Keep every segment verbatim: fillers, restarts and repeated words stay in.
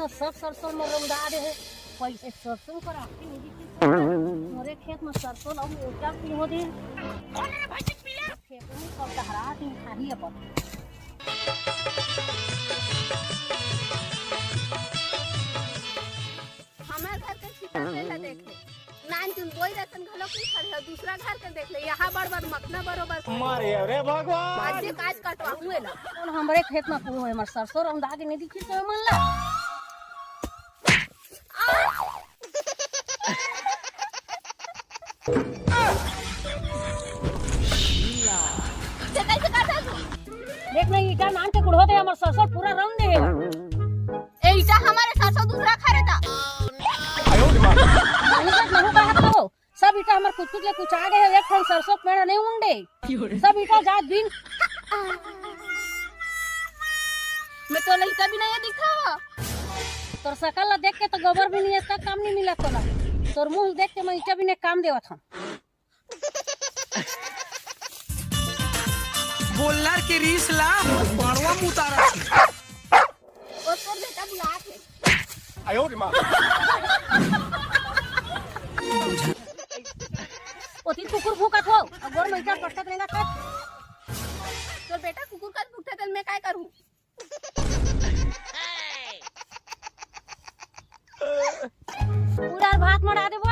सब सरसों में रौदा दे हे। पैसे सरसों कर आके नहीं दिखी। मोरे खेत में सरसों ला मोटा की हो दे। खेत में सब दहरा के खाही अपन। हमर घर के छिपा पेड़ ला देख ले। नान चुन बोई रतन घलो की खड़े हो, दूसरा घर के देख ले, यहाँ बड़ बड़ मखना बरोबर। मारे रे भगवान। आज से काज कटवा हुए ला। कौन हमरे खेत में पूरे हमर सरसों रौदा के नहीं दिखी तो मन ला। देख ना, ईटा नान के कुढ़ो दे, हमर सरसों पूरा रौंद दे हे। ए, ईटा हमारे सरसों दूसरा खा रहता। नहीं, नहीं, नहीं, कहा तो। सब ईटा हमर कुछ कुछ ले कुछ आ गए हे, एक ठन सरसों के पेड़ नहीं उंडे। सब ईटा जात बिन। मैं तो लइका भी नहीं दिखा। तोर सकल ला देख के तो गोबर भी नहीं, इसका काम नहीं मिला तोला। तोर मुंह देख के मैं ईटा भी नहीं काम देवत हूँ। गोल्लर के रीस ला बड़वा मुतारा। ओ तोर बेटा बुलात हे। आयो रे माँ। ओती कुकुर भूकत हो, अउ गोर मइचा पटकत रेंगा तब। तोर बेटा कुकुर कस भूकथे त मैं काय करूँ? पूरा भात मड़ा देबो।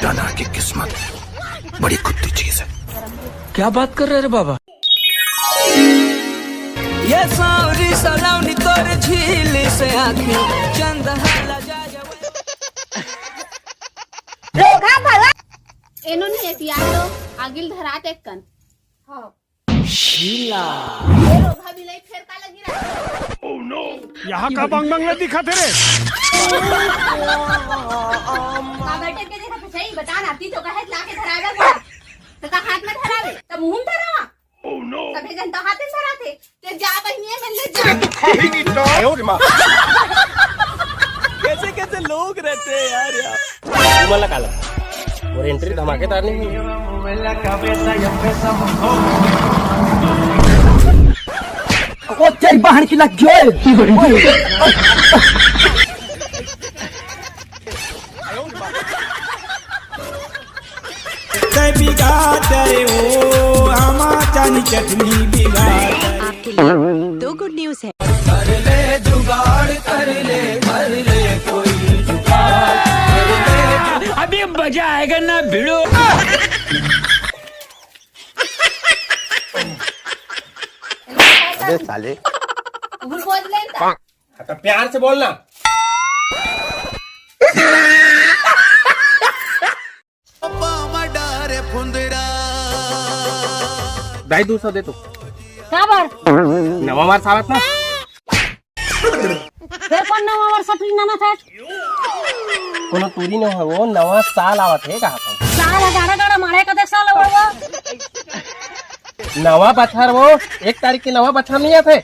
दाना की किस्मत बड़ी कुत्ती चीज है। क्या बात कर रहे रे बाबा? ये सावरी सलावनी तोर झील से आंखें चंद हाला जाए। एनो नहीं एतिया तो आगिल धरात एक कन। हाँ। शीला। ये रोधा बिलाई फेर का लगी रहा। यहाँ का बंग बंग दिखा थे रे? का बैठे के देखा तो सही बता ना, ती तो कहे ला के धरावे पड़ा। तो का हाथ में धरावे, तो मुंह में धरावा। सभी जनता हाथ में धराते। ते जा बहिनिया में ले जा। कैसे कैसे लोग रहते हैं यार, यार। तुमला काला। और एंट्री धमाकेदार नहीं हुई। ओ तेरी बहन की लग गई। तै बिगाड़ रे ओ, हमा चानी चटनी बिगाड़। आपके लिए दो गुड न्यूज है। कर ले जुगाड़, कर ले, कर ले कोई जुगाड़, कर ले। अभी मजा आएगा ना भिड़ो। अबे साले। कुकुर खोज लेता। हाँ, तो प्यार से बोलना। दाई, दू सौ दे तो। का बर? नवा वर्ष आवत ना। फेर कौन नवा वर्ष टूरी नाना था? कोनो टूरी न हो, वो नवा साल आवत हे, कहा था। साल ह, गाड़ा गाड़ा मारे का देख साल हो वो। नवा बछर वो, एक तारीख के नवा बछर नहीं आते?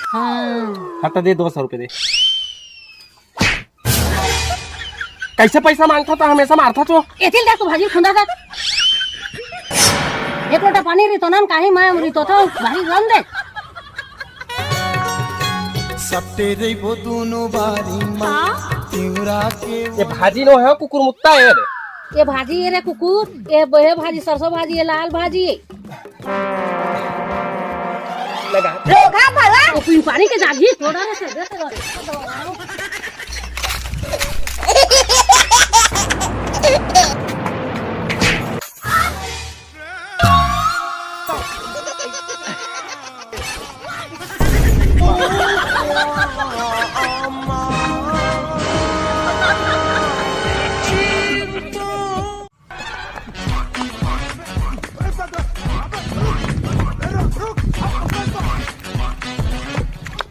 हाँ। हाँ, तो दे, दो सौ रुपये दे। कैसे पैसा मांगता था, हमेशा मारता तो। एथिल देख तू भाजी खुंदा था। एक लोटा पानी रितो ना, काहे मैं रितो था, भाजी रन दे। सपटे रहिबो दोनों बारी में, हाँ? तिवरा के ये भाजी नो है, कुकुर मुत्ता है रे। ये भाजी, ये रे कुकुर, ये, ये भाजी, सरसों भाजी, ये लाल भाजी। लगा। धोखा भला। ओ, पिन पानी के जागी, थोड़ा रे से, दे, दे, दे।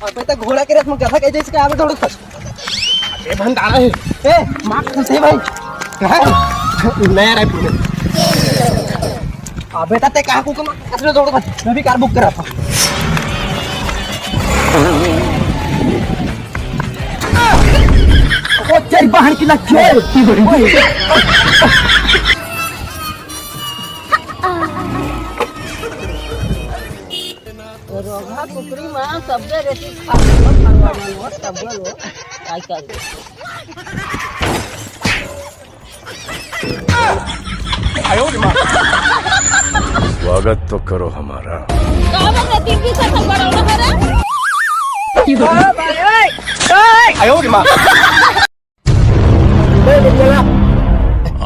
अबे त घोड़ा के रथ में गधा के जैसे आवे दौड़त फस। ए भंडारा है। ए, माफ कर दे भाई। कहाँ? नया रायपुर में। अबे त ते कहाँ को कमा? असले दौड़त फस। मैं भी कार बुक करा था। तेरी बहन की लग गई। रोगहा कुकरी मा सबले रेती खा लो, खा लो, खा लो, सब लो, काय कर दे। स्वागत तो करो हमारा।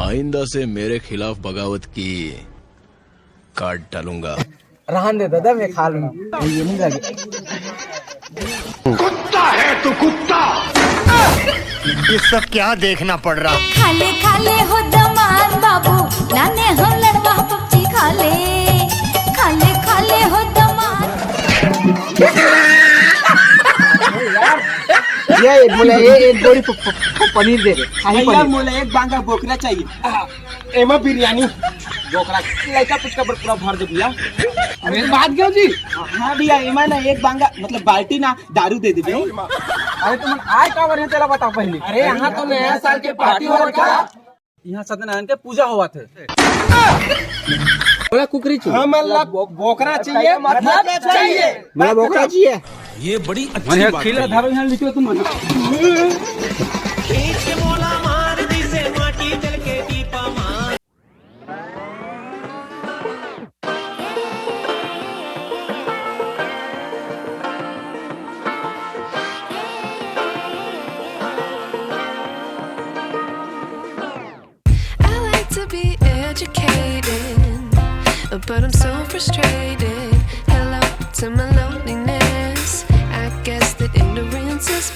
आइंदा से मेरे खिलाफ बगावत की काट डालूंगा। रहन दे दादा, मैं खा लूंगा, ये नहीं लगे। कुत्ता है तू, कुत्ता। ये सब क्या देखना पड़ रहा? खाले खाले हो दमाद बाबू, लाने हो लड़वा पक्षी खाले, खाले खाले हो दमाद। ये बोला, ये एक बोरी प-, प-, प-, पनीर दे दे, शाही भैया, पनीर। मोला एक बांगा बोकरा चाहिए। आ, एमा बिरयानी, बोकरा, लइका पुचका बर पूरा भर दे भैया। अरे बात क्यों जी? हाँ भैया, एमा ना एक बांगा, मतलब बाल्टी ना दारू दे दे भैया। अरे तुम आए काबर हे तेला बता पहले। अरे यहाँ तो नया साल के पार्टी हो रहा। यहाँ सत्यनारायण के पूजा होवत हे। बोला कुकरी चू। हमन ला बो-, बोकरा चाहिए, मतलब चाहिए। बोला बोकरा चाहिए। ये बड़ी अच्छी बात है। धरो यहाँ लिखो तुम। खींच के मोला मार दिसे माटी जल के दीपा मार। I like to be educated, but I'm so frustrated. Hello to my loneliness. I guess that ignorance is